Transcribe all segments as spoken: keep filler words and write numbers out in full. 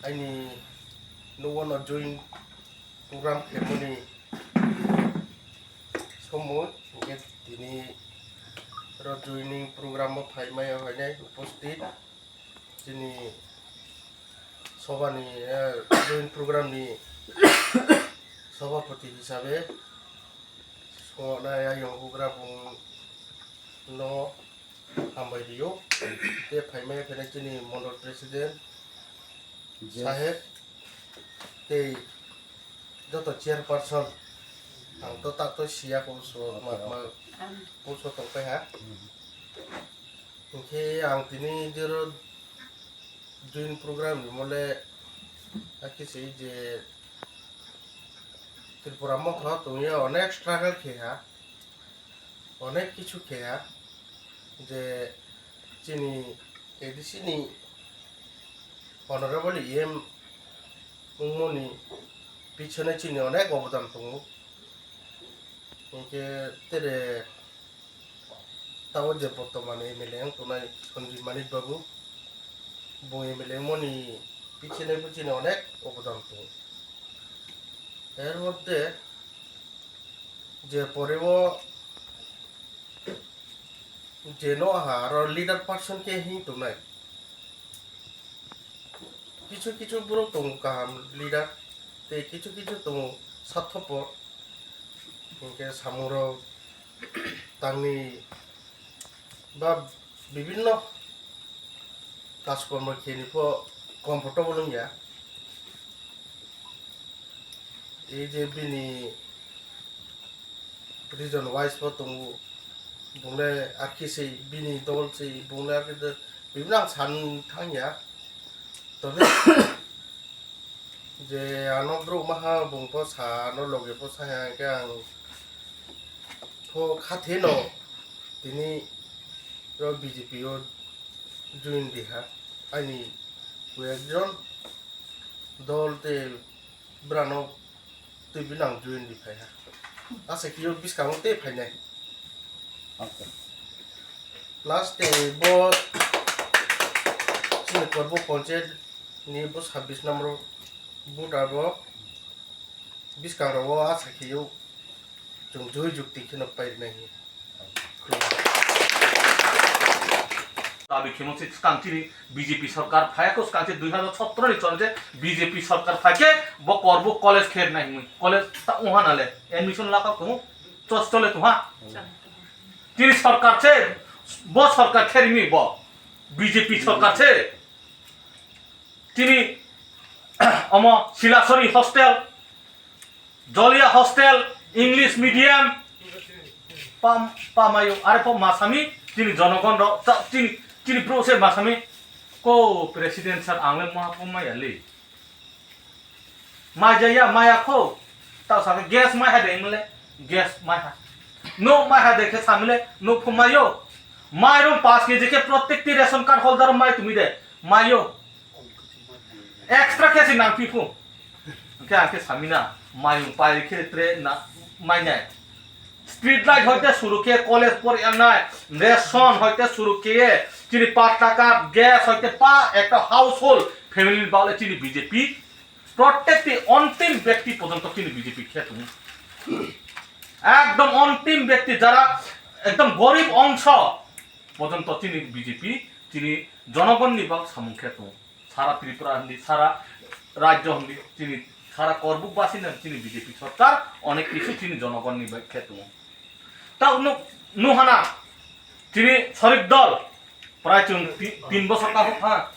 Aini nugo no join program khemani somoi, hingke tini ro joining program o phai maya hoinai upasthit chini sobani, eh, join program ni sabhapati hisabe songnai ayong bugra bung no hambai rio. Te phai maya phai chini mondol president Jai. Saheb tei joto chairperson, ang to tak to siya ko so ma, ma, ko so tong pai ha. Hingke ang tini jero join program ni mole hakhe se je Tripura motha tongya onek struggle khe ha, onek kichu khe ha, je chini A D C ni Honorable E M wngmani pichone chini onek obodan tongo. Hingke tere tabo je bortoman M L A wng tongnai Sanjeev Manik Babu, bo M L A wngmani pichone bo chini onek obodan tongo. Er moddhe je pore o je no aha aro leader person khe hing tongnai. Kichu kichu borok tongo kaham leader, tei kichu kichu tongo sathopor, hingke samungrok tangni ba bibinno kajkormo kheni pho comfortable wngya. Ei je bini region wise bo tongo, bung le arkhe se bini dol se, bung le arkhe de, bibini ang san thangya. Tobe je ano borok maha bung pho sa, ano loge pho sa ya, hingke ang pho kha the no tini ro B J P o join di ha, aini koi ekjon dol tei brano twi binang join di phai ha. Asa khe o bwskango tei phainai. Acha. Plus tei bo chini Korbo Panchayat ni bo sabbish number voter bo bwskang rogo asa khe o chwng joi jukti kheno pai rwnai. Dabi khemo se swkang chini B J P sarkar phaiya ko, swkang se dui hazar sotro ni chwng je B J P sarkar phaikhe bo Korbo college khe rwnai hinwi, college ta wngha nale admission laka tongo, chos chole tongha. Chini sarkar se, bo sarkar khe rimi bo B J P sarkar se. Chini omo Silasori hostel, Jolia hostel, English medium, pam-, pamayo, are pho masami, chini jonogon rok, ta-, chini, chini bro se masami, ko president sir, ang le maha pho maya le. Mai jaya, maya kho, ta sa gas mai ha de mle, gas mai ha. No mai ha de khe samile, no pho mayo. Mai rom paanch K G khe prottek ti ration card holder mai tumi de, mayo. Extra khe se nang phi phu. Hingke ang khe sami na, mayung pai khe tre na, mai nai. Street light hoite suru khe college por yang nai, ration hoite suru khe, chini patta card, gas hoite pa ekta household family ni bagle chini B J P. Prottek ti ontim byakti porjonto chini B J P khe tongo. Ekdom ontim byakti jara ekdom gorib ongso porjonto chini B J P chini jonogonni bak samung khe tongo. Sara Tripura hindi, sara rajyo hindi, chini sara Korbuk basi na chini B J P sarkar onek kichu chini jonogonni bai khe tongo. Ta nuk, nuhana chini sorik dol prai chwng ti-, tin bosor ka hok ha.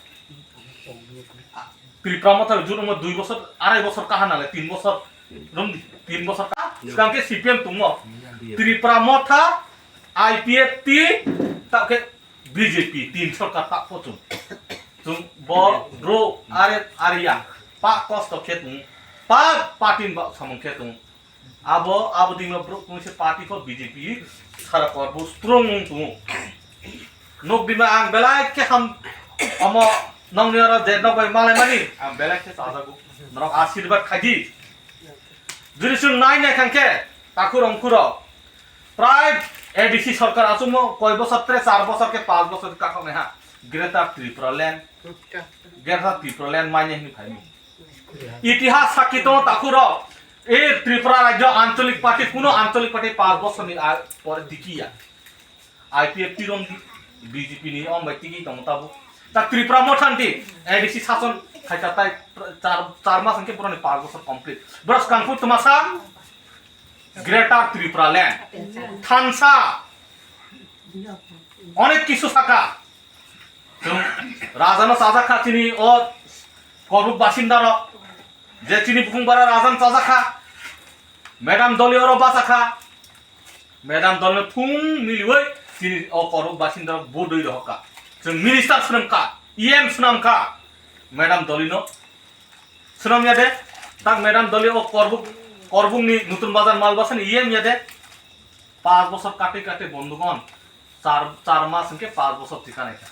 Tripura motha jun mo dui bosor, arai bosor ka hanale tin bosor, rum tin bosor ka. Skang ke C P M tungmo. Tripura motha I P F T ta ke B J P tin sarkar ta pho chwng. Chwng bo bro are are ya. Pa kosto khe tung. Pa patin ba samung khe tung. Abo abo dingno bro kung se party pho B J P sara kor bo strong wng tung. Nok bima ang belai khe ham omo nongni oro je nok bai malai mani ang belai khe chajago. Norok asirwad khaidi. Juri sung nai nai thang khe takhur ongkhuro. Prai A D C sarkar achukmo koi bosor tre char bosor khe panch bosor kakhoknai ha. Greater Tripura Land, Greater Tripura Land manya hini phaini. Itihas sakhi tongo takhurok, e Tripura rajyo ancholik party, kuno ancholik party panch bochorni a-, pore tikiya. I P F T rom di, B J P ni om bai tiki tongo tabuk. Ta Tripura motha di, A D C sason khaika tai char, char mas hwnkhe boroni panch bochor complete. Bros kangpur twmasa, Greater Tripura Land, thansa, onek kisu saka. Chwng rajano chajakha chini o Korbuk basindarok, je chini bukhung bara rajano chajakha, Madam Doli oro bachakha, Madam Dolino phung miliwi chini o Korbuk basindarok vote rwi rohorkha. Chwng minister swnamkha, E M swnamkha, Madam Dolino swnamya de, tak Madam Doli o Korbuk, Korbukni Nutun Bazar Malbasani E M ya de, panch bochor kate kate bonduk on, char, char mas hwnkhe panch bochor thikha naikha.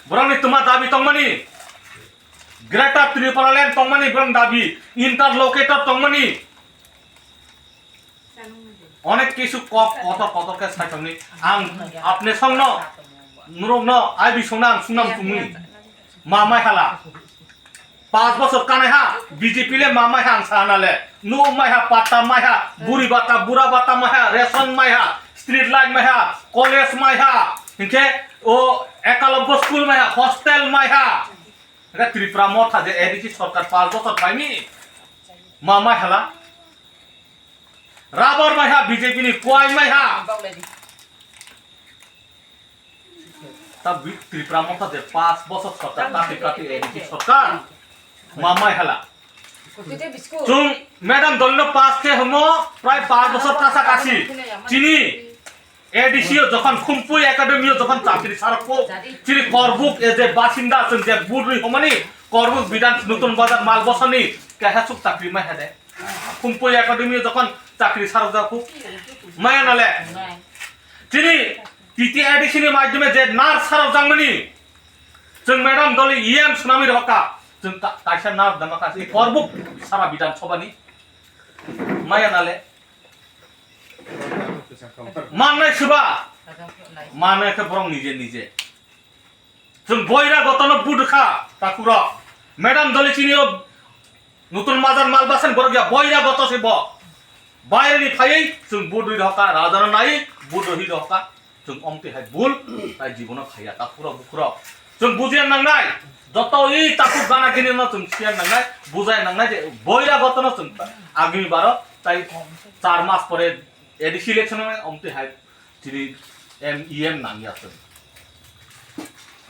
Borokni twma dabi tongmani, Greater Tripura Land tongmani borokni dabi, interlocutor tongmani, onek kisu kok kotor kotor khe saithokni. Ang apne songno, norokno, I B songno ang sungnam tongmani. Ma mai hala. Panch bochor kanai ha, B J P le ma mai ha ang sana le. No mai ha, patta mai ha, buri bata, bura bata mai ha, ration mai ha, street light mai ha, college mai ha, hinkhe o Ekalobbo school mai ha, hostel mai ha. Ere Tripura motha je A D C sorkar panch bochor paimi, ma mai hala. Rubber mai ha, B J P ni kwai mai ha. Ta bi-, Tripura motha je panch bochor sorkar, kati kati A D C sorkar, ma mai hala. Chwng Madam Dolino pass khe hwnmo prai panch bochor kasa kasi. Chini A D C o jokhon Khumpui Academy o jokhon chakri sarok ko, chini Korbuk e je basinda chwng je vote rwi hwnmani, Korbuk Bidhan Nutun Bazar Malbasani kaisa chuk chakri mai hade. Khumpui Academy o jokhon chakri sarok jak ko, maya nale. Chini T T A D C ni maidhyome je nurse sarok jakmani, chwng Madam Doli E M swnamwi rohorkha, chwng ka-, kaisa nurse dama kaisa Korbuk sara Bidhan Sabha ni maya nale. Mannai swba, mannai khe borok nije nije. Chwng boira gotono vote rwkha, takhurok. Madam Doli chini o Nutun Bazar Malbasan borok ya boira goto se bo. Baireni phaiwi chwng vote rwi rohorkha, rajano nai vote rwi rohorkha. Chwng omtwi hai bul, tai jibono khaiya, takhurok bukhurok. Chwng bujiya nangnai, joto i takhuk gana gini no chwng siya nangnai, bujaya nangnai je boira gotono chwng agami baro, tai char mas pore A D C election nai omtwi hai chini M E M nangya chwng.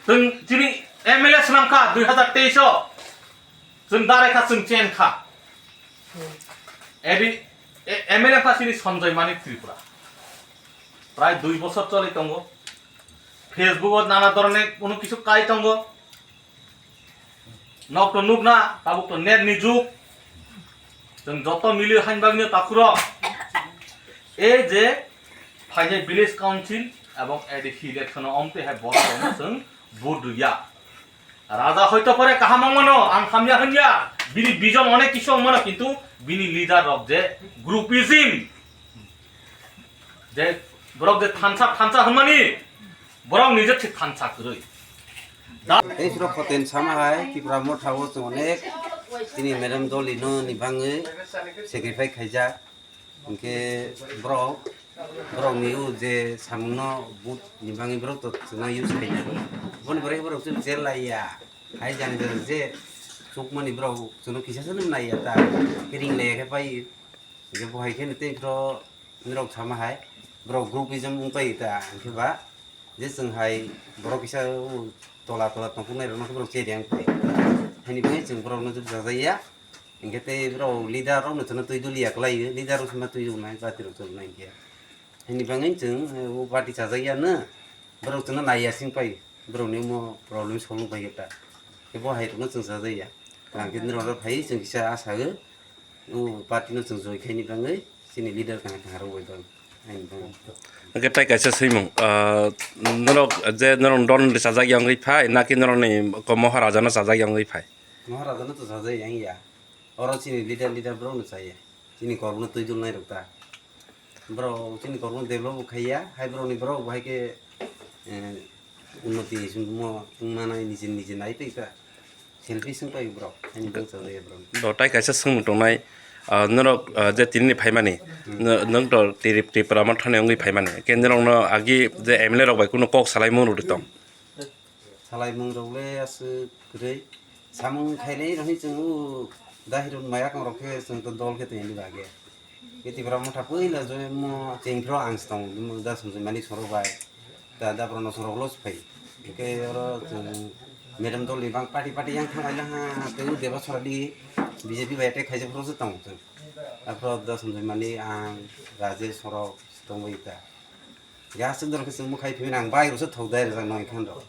Chwng chini M L A swnamkha dui hazar teis o, chwng darai kha, chwng chen kha. Edi, e-, M L A kha chini Sanjay Manik Tripura. Prai dui bochor choli tongo. Facebook o nana dhoroner kono kichu kai tongo. Nok to nukna, tabuk to net ni jug. Chwng joto mili hain bagwi takhurok. E je phainai village council ebong A D C election o omtwi hai borok rokno chwng vote rwya. Raja hoito pore kaham wngmano, ang hamya hwnya, bini vision onek kisu wngmano, kintu bini leader rok je groupism, je borok je thansa thansa hwnmani, borok nije thik thansa kwrwi. Tei suro khoten sama hai Tipra Motha o chwng onek chini Madam Doli no ni bangwi sacrifice khaijak. Hinkhe borok, borok ni o je samung no but ni bangwi borok to chwngno use khaina. Boni borok borok chwng chel laiya. Hai jani jani je chukmani borok chwngno kisa se nung naiya ta. Khe ring laiya khe pai. Hinkhe bo hai khe tei borok norok sama hai. Borok groupism wng pai ta. Hinkhe ba je chwng hai borok kisa o tola tola tongthoknai rokno khe borok cheri yang pai. Haini bagwi chwng borokno jwk jajakya. Hinkhe tei borok leader rokno chwngno twi dul ya kwlai, leader rok chwngno twi dul nai, party rok chwng nai hinkhe. Haini bagwi chwng, eh, o party chajakya no, borok chwngno naiya sing pai, borokni omo problem solve pai khe ta. Khe bo hai rokno chwng chajakya. Tang khe norok phai chwng kisa asa o, o party no chwng join khaini bagwi chini leader kaham kaham rok bai bang. Haini bagwi. Hwnkhe tai kaisa swimung, ah, norok je norok don chajakya wngwi phai, naki norokni ko Maharaja no chajakya wngwi phai? Maharaja no to chajakya wngya. Oro chini leader, leader borok no chaya. Chini kormo no twi dul nai rok ta. Borok chini kormo develop bo khaiya, hai borok ni borok bo hai khe, eh, Unnoti ni sumbo tungmanai nije nije nai tei ta. Selfie sung pai borok, ani bwsa de borok. Do tai kaisa swngmung tongnai, ah, norok, ah, je tinini phaimani, no-, nwng to Tri-, Tripura Motha ni wngwi phaimani. Ke norokno agi je M L A rok bai kuno kok salaimung rwdi tong. Salaimung rok le aswk kwrwi. Samung khainai rokni chwng o dahirun maya kong rok khe chwng to dol khe tongni bagwi. Ke Tipra Motha puila join mo chengphro ang se tongo, mo da Sanjoy Manik sorok bai. Da, da borok no sorok los phai. Ke oro chwng madam dol ni bang party party yang thang laila ha, tei o Debasora di B J P bai attack khaijak phro se tongo chwng. Aphro da Sanjoy Manik, ang, Rajesh sorok se tongbai ta. Gas center khe chwng mwkhai phimani ang bike rokse thok dai rwjak noi khan rok.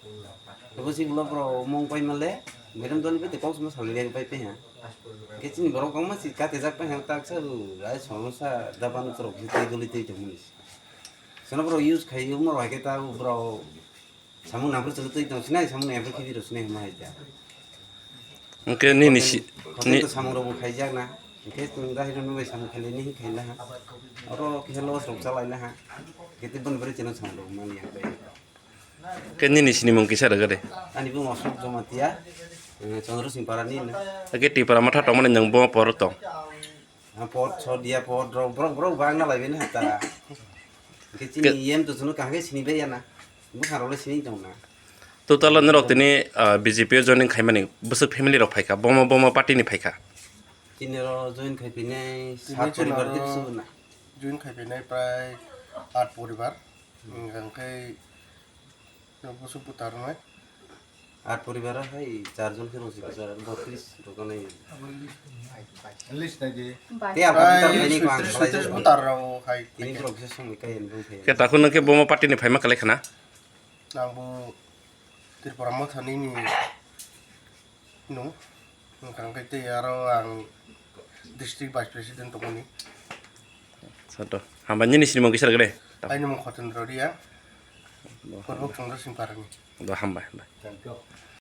Tebo si ulo bro mung pai male, madam doni bai te kok sma salai bai pai pe ha. Ke chini borok bangma si kate jak pai ha tak sa u rai sono sa daban rok si tei doli tei tong mani. Sono bro use khai u mo hai ke ta u bro samung nang bro chwng tei tong sinai samung nang bro khibi rok sinai ma hai ta. Hwnkhe nini si-, khoten ni to samung rokbo khaijakna. Hwnkhe chwng dahirokno bai samung khainani hwn khaina ha. Oro kisa loss rok chalaina ha. Hwnkhe tei boni bagwi chwngno samung rok mani ang bai. Hwnkhe nini sinimung kisa rwgade? Ani bung Ashok Jamatia, eh, Chandra Singh Parani hwno. Hwnkhe Tipra Motha tongmani nwng bo poro tong? Ah, pot, sot, ya pot, rok, borok, borok bang na lai bini hata. Hwnkhe chini Ke- yem to chwngno kaham khe sini bai ya na. Bwkha rok le sini tong na. Total norok tini, ah, B J P o joining khaimani bwswk family rok phaikha, bomo bomo party ni phaikha? Tini oro join khai phinai Tini sat poribar chwng de oro bwswk na. Join khai phinai prai at poribar. Hwnkhe bwswk bwtar wngnai. At poribar o hai char jon khe rwngsi kwchar botris rwkha nai. List nai di. Tei ang Prai bwtar khaini ko ang sotris, salai sotris jani. Bwtar rok hai. Tini borok kisa songwi kaiyan bwng khe. Khe takhuk nang khe bomo party ni phaima kwlai khana? Ang bo Tripura Motha ni ni no. Hwnkha khe tei aro ang district vice president tongmani. Sato. Hambai nini sinimung kisa rwgade? Aini mung Khotendra Riya. Bo Purbo hambai. Chondra Singh Parani. Bo hambai, hambai.